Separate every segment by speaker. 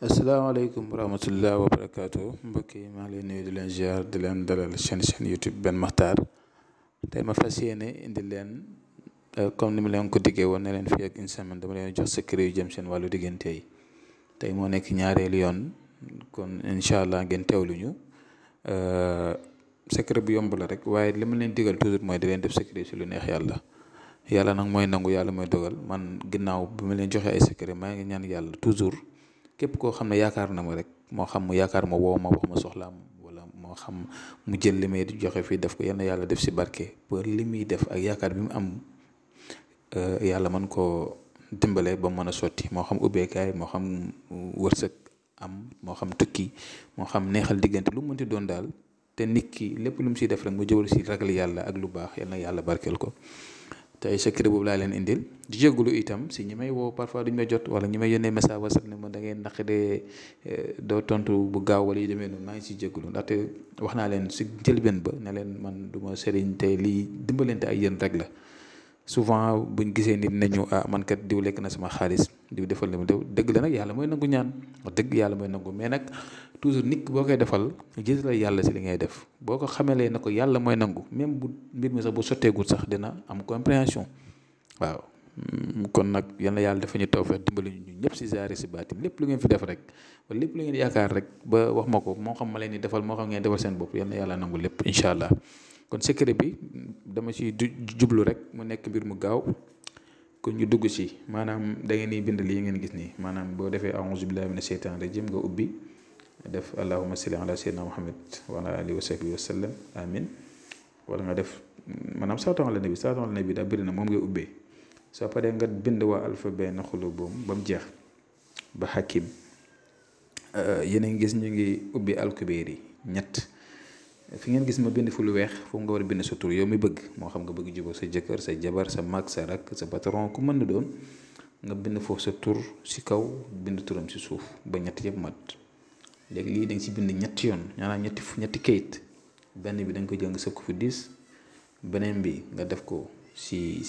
Speaker 1: asalaamaaleykum wa rahmatulah wa barakaatu mbokk yi maa ngi leen nuyu di leen ziar di leen dalal chaîne YouTube Ben Makhtar tey ma fas yéene indi leen comme ni ma leen ko diggee woon ne leen fii ak une semaine dama leen jox secret yu jëm seen wàllu diggante yi tey moo nekk ñaareelu yoon kon incha allah ngeen teewlu ñu secret bu yomb la rek waaye li ma leen digal toujours mooy di leen def secret si lu neex yàlla nag mooy nangu yàlla mooy dogal man ginnaaw bi ma leen joxee ay secret maa ngi ñaan yàlla toujours. képp koo xam ne yaakaar na ma rek moo xam mu yaakaar ma woo ma wax ma soxlaam wala moo xam mu jël li may joxe fii def ko yal na yàlla def si barke ba li muy def ak yaakaar bi mu am yàlla mën koo dimbale ba mën a sotti moo xam ubbeekaay moo xam wërsëg am moo xam tukki moo xam neexal diggante lu mu mënti doon daal te nit ki lépp lu mu siy def rek mu jëwal si ragal yàlla ak lu baax yal na yàlla barkeel ko. te ay secret boobu laa leen indil di jégalu itam si ñi may woo parfois duñ may jot wala ñi may yónnee message WhatsApp ne ma da ngay naq de doo tontu bu gaaw wala yu demee noonu maa ngi siy jégalu ndaxte wax naa leen si njëlbeen ba ne leen man du ma sëriñ te lii dimbalante ay yéen rek la souvent buñ gisee nit nañu man kat diw lekk na sama xaalis diw defal na ma dëgg la nag yàlla mooy nangu ñaan wax dëgg yàlla mooy nangu mais nag toujours nit boo koy defal gis la yàlla si li ngay def boo ko xamalee ne ko yàlla mooy nangu même bu mbir mi sax bu sotteegul sax dina am compréhension waaw kon nag yal na yàlla dafa ñu tawfeex dimbali ñu ñëpp si zaari si baatin lépp lu ngeen fi def rek wala lépp lu ngeen yaakaar rek ba wax ma ko moo xam ma leen ni defal moo xam ngeen defal seen bopp yal na yàlla nangu lépp incha allah kon secret bi dama ci jublu rek mu nekk mbir mu gaaw kon ñu dugg si maanaam da ngeen di bind lii ngeen gis nii maanaam boo defee a'uuzu billahi mina sheytaan rajim nga ubbi def allahumma salli ala sayyidina muhammad wa ala alihi wa sahbihi wa sallam amin wala nga def maanaam salaatu ala nabi daa bëri na moom ngay ubbee soo paree nga bind waa alphabet na xulu boom ba mu jeex ba hakim yéen a ngi gis ñu ngi ubbi alkubeer yi ñett fi ngeen gis ma bind fu lu weex foofu nga war a bind sa tur yow mi bëgg moo xam nga bëgg jubóo sa jëkkër sa jabar sa mag sa rak sa patron ku mën na doon nga bind foofu sa tur si kaw bind turam si suuf ba ñett yëpp mat léegi lii da nga si bind ñetti yoon ñaanaa ñetti kayit benn bi da nga ko jël nga sëf ko fu 10 beneen bi nga def ko si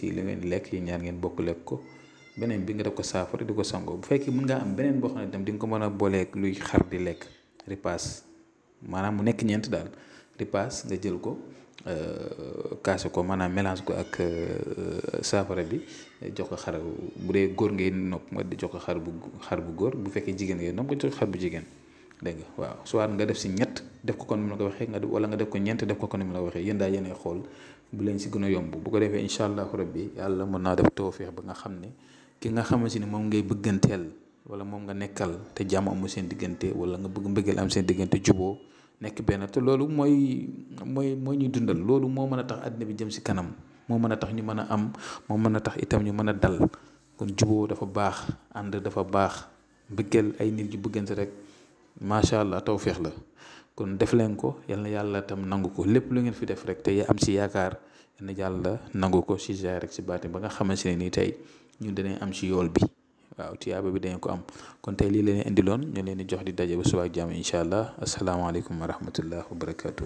Speaker 1: li ngeen lekk yi ñaar ngeen bokk lekk ko beneen bi nga def ko saafara di ko sangoo bu fekkee mën ngaa am beneen boo xam ne tam di nga ko mën a booleeg luy xar di lekk ripaas maanaam mu nekk ñeent daal ripaas nga jël ko kaase ko maanaam mélange ko ak saafara bi jox ko xar bu dee góor ngay nopp nga jox ko xar bu góor bu fekkee jigéen ngay nopp nga jox ko xar bu jigéen dégg nga waaw soit nga def si ñett def ko kon ni ma la ko waxee wala nga def ko ñeent def ko kon ni ma la waxee yéen daal yéenay xool bu leen si gën a yomb bu ko defee incha allahu rabbi yàlla mën naa def tawfeex ba nga xam ne ki nga xamante ni moom ngay bëgganteel wala moom nga nekkal te jàmm amu seen diggante wala nga bëgg mbëggeel am seen diggante juboo nekk benn te loolu mooy ñu dundal loolu moo mën a tax àddina bi jëm si kanam moo mën a tax ñu mën a am moo mën a tax itam ñu mën a dal kon juboo dafa baax ànd dafa baax mbëggeel ay nit yu bëggante rek macha allah tawféex la kon def leen ko yal na yàlla tam nangu ko lépp lu ngeen fi def rek te am si yaakaar yal na yàlla nangu ko si jaay rek si baati ba nga xamante ne nii tey ñun danañ am si yool bi waaw tiyaaba bi dañ ko am kon tey lii leen indiloon ñu leen di jox di daje ba suba ak jàmm incha allah asalaamaaleykum wa rahmatullah wa barakaatu.